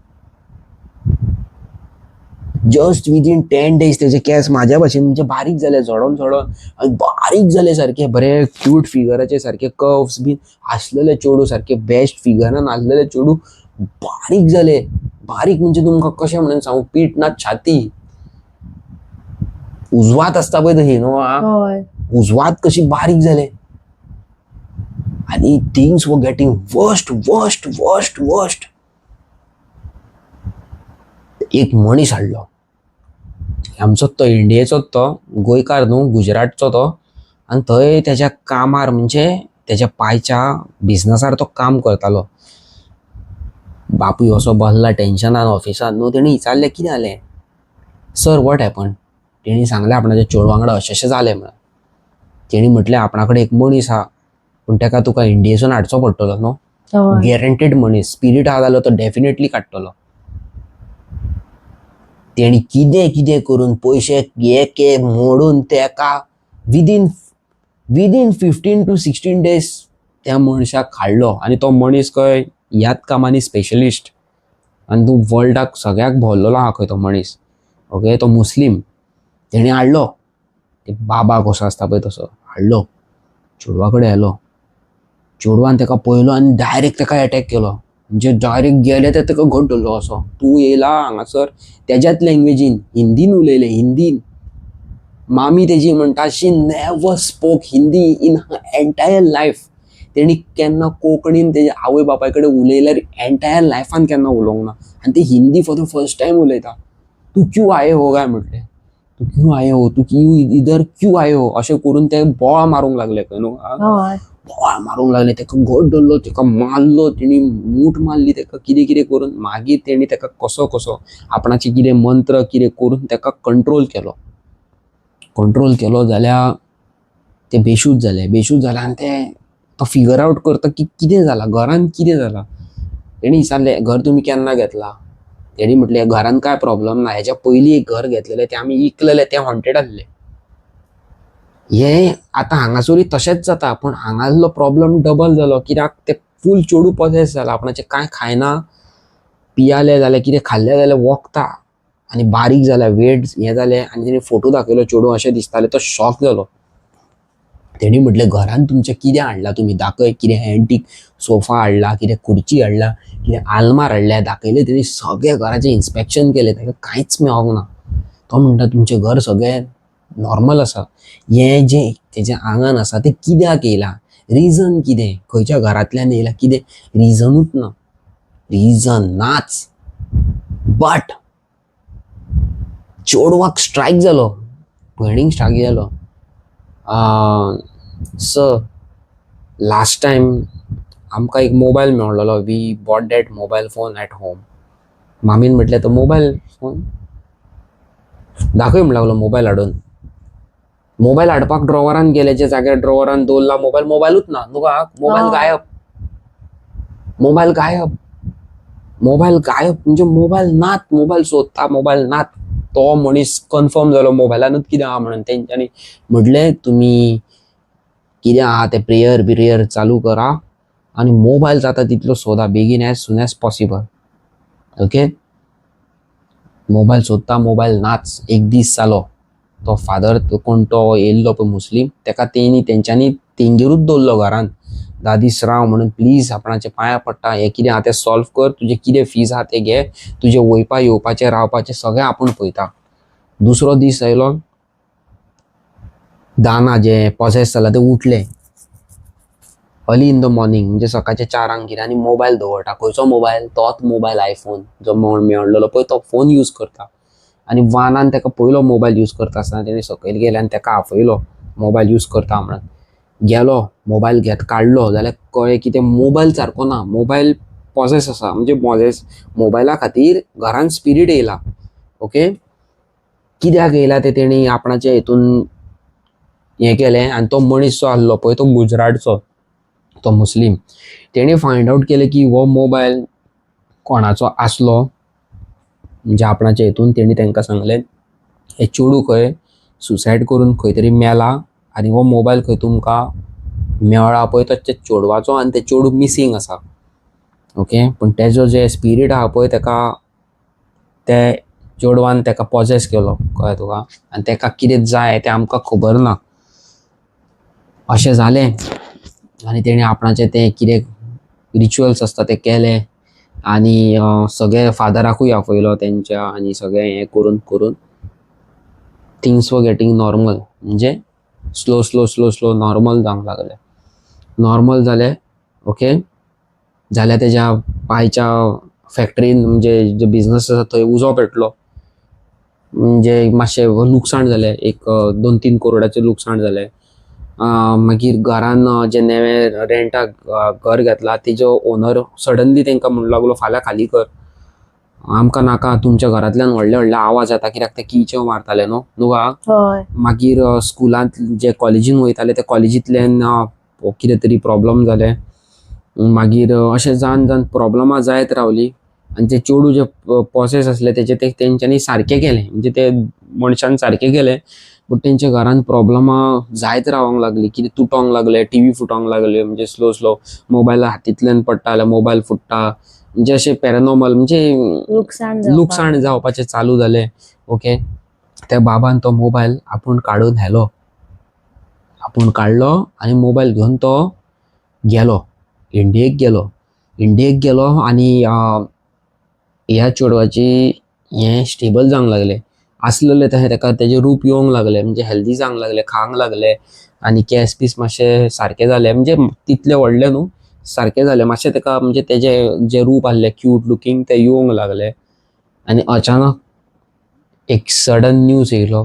Just within 10 days तेजे केंस म्हाज्या भशेन म्हणजे बारीक जाले, झडोन झडोन आनी बारीक जाले सारके. बरे क्यूट फिगराचे, सारके कर्व्स बीन आसलेले चेडूं, सारके बेस्ट फिगरान आसलेले चेडूं बारीक जाले. बारीक म्हणजे तुमकां कशें म्हणून सांगू, पीठ ना छाती, उजवात आसता पळय तशी न्हू आ. हय. उजवात कशी बारीक जाले आनी things were getting worst, worst, worst, worst. एक मनीस हाडलो आमचोच तो, इंडियेचोच तो, गोंयकार न्हू, गुजरातचो तो. आनी थंय तेज्या कामार, म्हणजे तेज्या पायच्या बिजनसार तो काम करतालो. बापूय असो बसला टेन्शनान ऑफिसान न्हू. तेणी विचारलें, "कितें जालें सर? What happen?" तेणी सांगलें आपणाच्या चेडवा वांगडा अशें अशें जालें म्हणून. तेणी म्हटलें, "आपणा कडेन एक मनीस आहा, पूण तेका तुका इंडियेसून हाडचो पडटलो न्हू. हय. गॅरंटेड मनीस, स्पिरीट आहा जाल्यार तो डेफिनेटली काडटलो." तेणी कितें कितें करून पयशे एक एक मोडून तेका within 15 to 16 days त्या मनशाक हाडलो. आनी तो मनीस खंय ह्याच कामांनी स्पेशलिस्ट. आनी तूं वर्ल्डाक सगळ्याक भोल्लेलो आहा खंय तो मनीस. ओके, तो मुस्लीम. तेणी हाडलो, ते बाबा कसो आसता पळय तसो हाडलो, चेडवा कडेन आयलो. चेडवान ताका पळयलो आनी डायरेक्ट ताका एटॅक केलो. म्हणजे डायरेक्ट गेले ते ताका घट धरलो असो, तूं येयला हांगासर तेज्याच लँग्वेजीन हिंदीन उलयले, हिंदीन. मामी तेजी म्हणटा, she never spoke Hindi in her entire life. तेणी केन्ना कोंकणीन तेज्या आवय बापाय कडेन उलयल्यार एंटायर लायफान केन्ना उलोवंक ना, आनी ती Hindi for the first time उलयता. तूं क्यूं आये हो काय म्हटलें, तूं क्यूं आये हो, तूं क्यूं इधर क्यूं आये हो, अशें करून ते बोवाळ मारूंक लागले खंय न्हू. बोवाळ मारूंक लागले, ताका घट धरलो, ताका मारलो, तेणी मूठ मारली ताका, कितें कितें करून. मागीर तेणी ताका कसो कसो आपणाचे कितें मंत्र कितें करून ताका कंट्रोल केलो. कंट्रोल केलो जाल्यार ते बेशूद जाले. बेशूद जाले आनी ते तो फिगर आवट करता की कितें जालां घरान, कितें जालां. तेणी विचारलें, घर तुमी केन्ना घेतलां? तेणी म्हटलें, घरान कांय प्रॉब्लम ना, हेच्या पयलीं एक घर घेतलेलें तें आमी इकलेलें, तें हॉन्टेड आसलें. हें आतां हांगासरूय तशेंच जाता, पूण हांगासलो प्रॉब्लम डबल जालो, कित्याक तें फूल चेडूं पॉसेस जालां, आपणाचें कांय खायना, पियालें जाल्यार कितें खाल्लें जाल्यार वखता, आनी बारीक जाल्या, वेट हें जालें. आनी तेणी फोटो दाखयलो, चेडूं अशें दिसतालें, तो शॉक जालो. तेणी म्हटलें, घरान तुमचें कितें हाडलां तुमी दाखय, कितें एंटीक सोफा हाडला, कितें खुर्ची हाडला, कितें आलमार हाडल्या, दाखयलें. तेणी सगळें घराचें इन्स्पेक्शन केलें, ताका कांयच मेळोंक ना. तो म्हणटा, तुमचें घर सगळें नॉर्मल आसा, हें जें तेज्या आंगान आसा तें कित्याक येयलां, रिजन कितें, खंयच्या घरांतल्यान येयलां, कितें रिजनूच ना, रिजन नाच. बट चेडवाक स्ट्रायक जालो, भयणीक स्ट्रायक जालो. सर, लास्ट टायम आमकां एक मोबायल मेळलेलो, we bought that mobile phone at home. मामीन म्हटलें, तो मोबायल फोन दाखय म्हण लागलो मोबायल हाडून. मोबायल हाडपाक ड्रॉवरान गेले, जे जाग्यार ड्रॉवरान दवरला मोबायल, मोबायलूच ना न्हू. मोबायल गायब, मोबायल गायब, मोबायल गायब. म्हणजे मोबायल नात, मोबायल सोदता, मोबायल नात. तो मनीस कन्फर्म जालो मोबायलानूच कितें आहा म्हणून. तेंच्यांनी म्हटलें, तुमी कितें आहा तें प्रेयर बिरेयर चालू करा आनी मोबायल जाता तितलो सोदा बेगीन, as soon as possible. Okay, mobile सोदता, मोबायल नाच. एक दीस जालो, तो फादर कोण तो येयल्लो पळय मुस्लीम, तेका तेणी तेंच्यांनी तेंगेरूच दवरलो घरान 10 दीस राव म्हणून. प्लीज, आपणाच्या पांया पडटा, हें कितें आहा तें सॉल्व कर, तुजें कितें फीज आहा तें घे, तुजें वयपा येवपाचें रावपाचें सगळें आपूण पळयता. दुसरो दीस आयलो, दाना जें पॉसेस जालां तें उठलें अर्ली इन the morning, म्हणजे सकाळच्या 4 कितें, आनी मोबायल दवरता. खंयचो मोबायल? तोच मोबायल, आयफोन जो मेळलेलो पळय, तो फोन यूज करता. आनी वानान ताका पयलो मोबायल यूज करता आसतना तेणी सकयल गेले आनी ताका आपयलो, मोबायल यूज करता म्हणून. गेलो, मोबायल घेत काडलो जाल्यार कळ्ळें की ते मोबायल सारको ना, मोबायल पॉसेस आसा. म्हणजे पॉसेस मोबायला खातीर घरान स्पिरीट येयला. ओके, कित्याक येयला तें तेणी आपणाचे हितून हें केलें. आनी तो मनीस जो आसलो पळय, तो गुजरातचो, तो मुस्लीम, तेणी फायंड आवट केलें की हो मोबायल कोणाचो आसलो. म्हणजे आपणाच्या हितून तेणी तांकां सांगलें, हें चेडूं खंय सुसायड करून खंय तरी मेला आनी हो मोबायल खंय तुमकां मेळ्ळा पळय तो त्या चेडवाचो, आनी तें चेडूं मिसींग आसा. ओके, पूण तेजो जे स्पिरीट आहा पळय, तेका ते चेडवान तेका पॉजेस केलो, कळ्ळें तुका, आनी तेका कितें जाय तें आमकां खबर ना. अशें जालें आनी तेणें आपणाचें तें कितें रिच्युअल्स आसता ते केले आनी सगळे फादराकूय आपयलो तेंच्या, आनी सगळें हें करून करून थिंग्स वर गेटींग नॉर्मल. म्हणजे slow slow slow slow normal जावंक लागलें. नॉर्मल जालें. ओके, जाल्यार तेज्या पायच्या फॅक्टरीन, म्हणजे जो बिजनस आसा थंय उजो पेटलो. म्हणजे मातशें लुकसाण जालें, एक 2-3 करोडाचें लुकसाण जालें. मागीर घरान जें नवें रेंटाक घर घेतलां, तेजो ओनर सडनली तांकां म्हणूंक लागलो, फाल्यां खाली कर, आमकां नाका, तुमच्या घरांतल्यान व्हडले व्हडले आवाज येता, कित्याक ते किळच्यो मारताले न्हू न्हू. मागीर स्कुलांत जे कॉलेजीन वयताले, ते कॉलेजींतल्यान कितें तरी प्रॉब्लम जालें. मागीर अशें जावन जावन प्रॉब्लमां जायत रावली. आनी ते चेडूं जे पॉसेस आसले तेजे, ते तेंच्यांनी सारकें केलें, म्हणजे ते मनशान सारकें केलें, बट तेंच्या घरान प्रॉब्लमां जायत रावोंक लागली. कितें तुटोंक लागलें, टिवी फुटोंक लागल्यो, म्हणजे स्लो स्लो मोबायल हातींतल्यान पडटा जाल्यार मोबायल फुट्टा. म्हणजे अशें पॅरानॉर्मल म्हणजे लुकसाण जावपाक. लुकसाण जावपाचें चालू जालें. ओके, त्या बाबान तो मोबायल आपूण काडून व्हेलो, आपूण काडलो आनी मोबायल घेवन तो गेलो, इंडियेक गेलो. इंडियेक गेलो आनी ह्या चेडवाची हें स्टेबल जावंक लागलें. आसलेलें तशें ताका तेजें रूप येवंक लागलें, म्हणजे हेल्दी जावंक लागलें, खावंक लागलें आनी केंस बीस मातशे सारके जाले, म्हणजे तितले व्हडले न्हू, सारके जाले मातशें ताका, म्हणजे तेजें जें रूप आहलें क्यूट लुकींग तें येवंक लागलें. आनी अचानक एक सडन न्यूज येयलो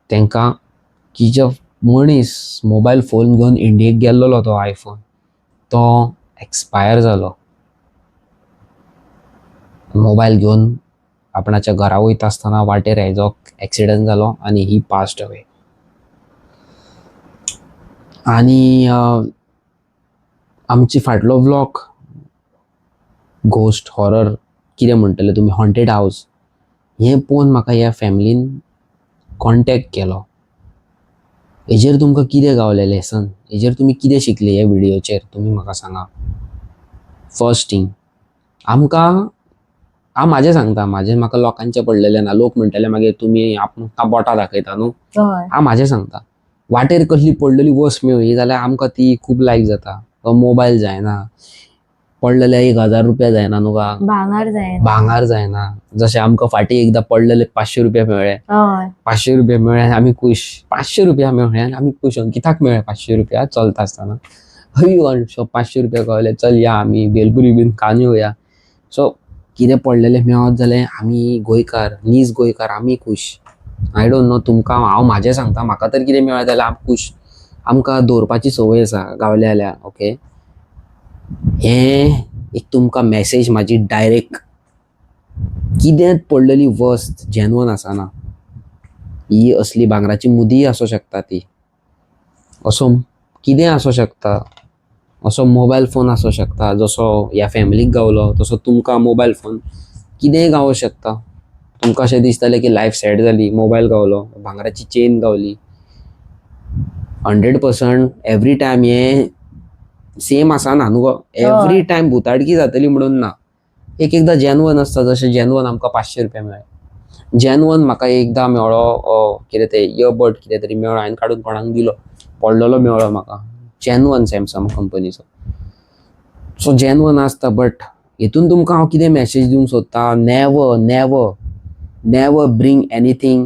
तांकां की जो मनीस मोबायल फोन घेवन इंडियेक गेल्लो तो आयफोन, तो एक्सपायर जालो. मोबायल घेवन आपणाच्या घरा वयता आसतना वाटेर हेजो एक्सिडंट जालो आनी ही पास्ड अवे. आनी आमची फाटलो व्लॉग घोस्ट हॉरर कितें म्हणटले तुमी, हॉन्टेड हावज, हें पळोवन म्हाका ह्या फॅमिलीन कॉन्टेक्ट केलो. हेजेर तुमकां कितें गावलें लेसन, हेजेर तुमी कितें शिकले ह्या व्हिडियोचेर तुमी म्हाका सांगा. फर्स्ट थींग, आमकां हांव म्हाजें सांगता, म्हाजें म्हाका लोकांचें पडलेलें ना. लोक म्हणटले मागीर तुमी आमकां बोटां दाखयता न्हू. हांव म्हाजें सांगता, वाटेर कसली पडलेली वस्त मेळ्ळी जाल्यार आमकां ती खूब लायक जाता. मोबायल जायना, पडलेले 1000 रुपया जायना न्हू गा, भांगर जायना, भांगर जायना. जशें आमकां फाटीं एकदां पडलेले 500 रुपया मेळ्ळे, 500 रुपया मेळ्ळे आनी आमी खूश. 500 रुपया मेळ्ळे आनी आमी खूश. कित्याक मेळ्ळे 500 रुपया चलता आसतना हय, सो 500 रुपया गावले, चल या आमी भेलपुरी बीन खावन येवया. सो कितें पडलेलें मेळत जाल्यार आमी गोंयकार, नीज गोंयकार, आमी खूश. I don't know तुमकां, हांव म्हाजें सांगता, म्हाका तर कितें मेळत जाल्यार हांव खूश. आमकां दवरपाची संवय आसा गावले जाल्यार. ओके, हें एक तुमकां मॅसेज म्हाजी डायरेक्ट, कितें पडलेली वस्त जेन्युइन आसना. ही असली भांगराची मुदीय आसूं शकता, ती असो कितें आसूं शकता, असो मोबायल फोन आसूं शकता. जसो ह्या फॅमिलीक गावलो तसो तुमकां मोबायल फोन कितेंय गावोंक शकता. तुमकां अशें दिसतलें की लायफ सेट जाली, मोबायल गावलो, भांगराची चेन गावली. 100% एवरी टायम हें सेम आसना न्हू गो, एवरी टायम भुताटकी जातली म्हणून ना. एक एकदां जेन्युइन आसता. जशें जेन्युइन आमकां 500 रुपया मेळ्ळे, जेन्युइन म्हाका एकदां मेळ्ळो कितें तें इयरबड कितें तरी मेळ्ळो, हांवें काडून कोणाक दिलो, पडलेलो मेळ्ळो म्हाका जेन्युइन सॅमसंग कंपनीचो. सो जेन्युइन आसता. बट हितून तुमकां हांव कितें मॅसेज दिवंक सोदता, never never never bring anything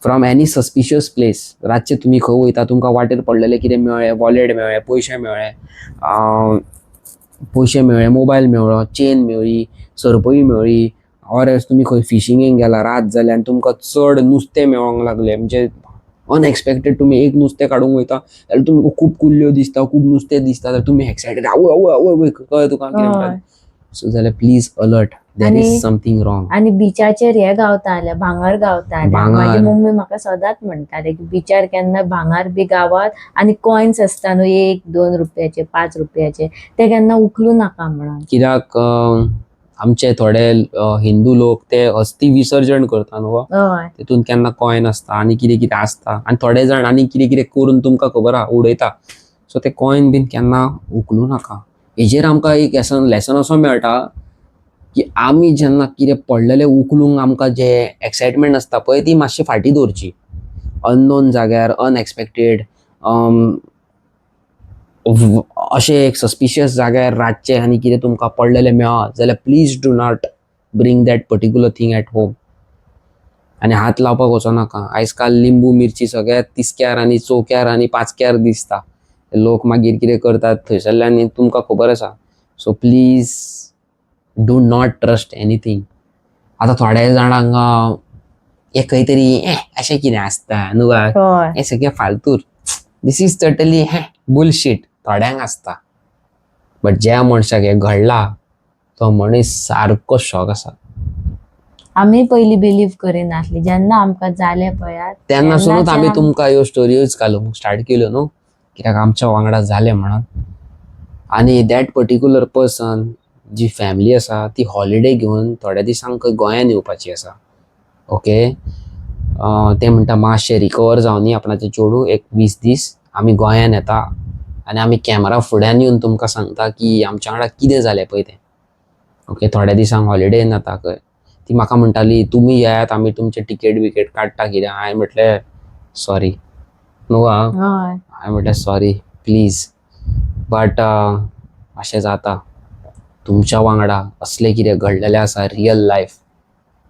from any suspicious place. रातचे तुमी खंय वयता, तुमकां वाटेर पडलेलें कितें मेळ्ळें, वॉलेट मेळ्ळें, पयशे मेळ्ळे, पयशे मेळ्ळे, मोबायल मेळ्ळो, चेन मेळ्ळी, सरपळी मेळ्ळी, ऑर एल्स तुमी खंय फिशिंगेक गेला, रात जाली आनी तुमकां चड नुस्तें मेळोंक लागलें, म्हणजे अनएक्सपेक्टेड तुमी एक नुस्तें काडूंक वयता जाल्यार तुमकां खूब कुल्ल्यो दिसता, खूब नुस्तें दिसता, जाल्यार तुमी एक्सायटेड, आवय आवय आवय आवय, कळ्ळें तुका कितें म्हणटा? सो जाल्यार please alert, there is something wrong. आनी बिचाचेर हे गावताले, भांगर गावताले. भांगर. म्हाजी मम्मी म्हाका सदांच म्हणटाले की बिचार केन्ना भांगर बी गावात आनी कॉयन्स आसता न्हू 1-2 रुपयाचे, 5 रुपयाचे, ते केन्ना उखलू नाका म्हणून. कित्याक आमचे थोडे हिंदू लोक ते अस्थी विसर्जन करता न्हू, तितून केन्ना कॉयन आसता आनी कितें कितें आसता, आनी थोडे जाण आनी कितें कितें करून तुमकां खबर आहा उडयता. सो ते कॉयन बीन केन्ना उखलूं नाका. हेजेर आमकां एक लेसन असो मेळटा की आमी जेन्ना कितें पडलेलें उखलूंक आमकां जे एक्सायटमेंट आसता पळय, ती मातशी फाटीं दवरची. अननोन जाग्यार, अनएक्सपेक्टेड अशें एक सस्पिशियस जाग्यार रातचें आनी कितें तुमकां पडलेलें मेळत जाल्यार please do not bring that particular thing at home. आनी हात लावपाक वचो नाका. आयज काल लिंबू मिरची सगळ्या तिसक्यार आनी चौक्यार आनी पांचक्यार दिसता. लोक मागीर कितें करतात थंयसरल्यान तुमकां खबर आसा. So please do not trust anything. आतां थोड्या जाणांक हें खंय तरी अशें कितें आसता न्हू गा, हें सगळें फालतूर, this is totally हें बुलशीट थोड्यांक आसता. बट ज्या मनशाक हें घडलां तो मनीस सारको शॉक आसा. आमी पयलीं बिलीव करिनासली, जेन्ना आमकां जालें पळयात तेन्नासूनच आमी तुमकां ह्यो स्टोरयोच घालूंक स्टार्ट केल्यो न्हू, कित्याक आमच्या वांगडा जालें म्हणून. आनी that particular person जी फॅमिली आसा ती हॉलिडे घेवन थोड्या दिसांक गोंयान येवपाची आसा. ओके, ते म्हणटा मातशें रिकवर जावनी आपणाचें चेडूं, एक 20 दीस आमी गोंयान येता आनी आमी कॅमेरा फुड्यान येवन तुमकां सांगता की आमच्या वांगडा कितें जालें पळय तें. ओके, थोड्या दिसांक हॉलिडे जाता खंय. ती म्हाका म्हणटाली तुमी येयात, आमी तुमचे तिकेट बिकेट काडटा कितें. हांवें म्हटलें सॉरी न्हू आं. हय. हांवें म्हटलें सॉरी प्लीज, बट अशें जाता तुमच्या वांगडा असलें कितें घडलेलें आसा रियल लायफ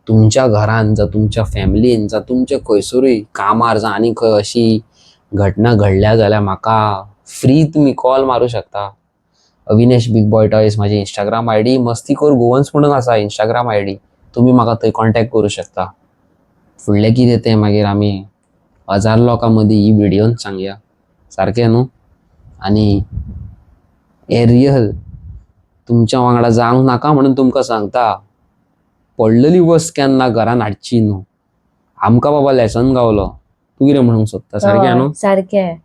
तुमच्या घरान जावं तुमच्या फॅमिलीन जावं तुमच्या खंयसरूय कामार जावं आनी खंय अशी घटना घडल्या जाल्यार म्हाका फ्री तुमी कॉल मारूं शकता. अविनेश बिग बॉय टॉयज माझी इंस्टाग्राम I D, मस्तीखोर गोवन्स म्हणून आसा इंस्टाग्राम I D, तुमी म्हाका थंय कॉन्टेक्ट करूं शकता. फुडलें कितें तें मागीर आमी हजार लोकां मदीं ही व्हिडियोन सांगया, सारकें न्हू. आनी हें रियल तुमच्या वांगडा जावंक नाका म्हणून तुमकां सांगता, पडलेली वस्त केन्ना घरान हाडची न्हू. आमकां बाबा लेसन गावलो. तूं कितें म्हणूंक सोदता? सारकें न्हू? हय, सारकें.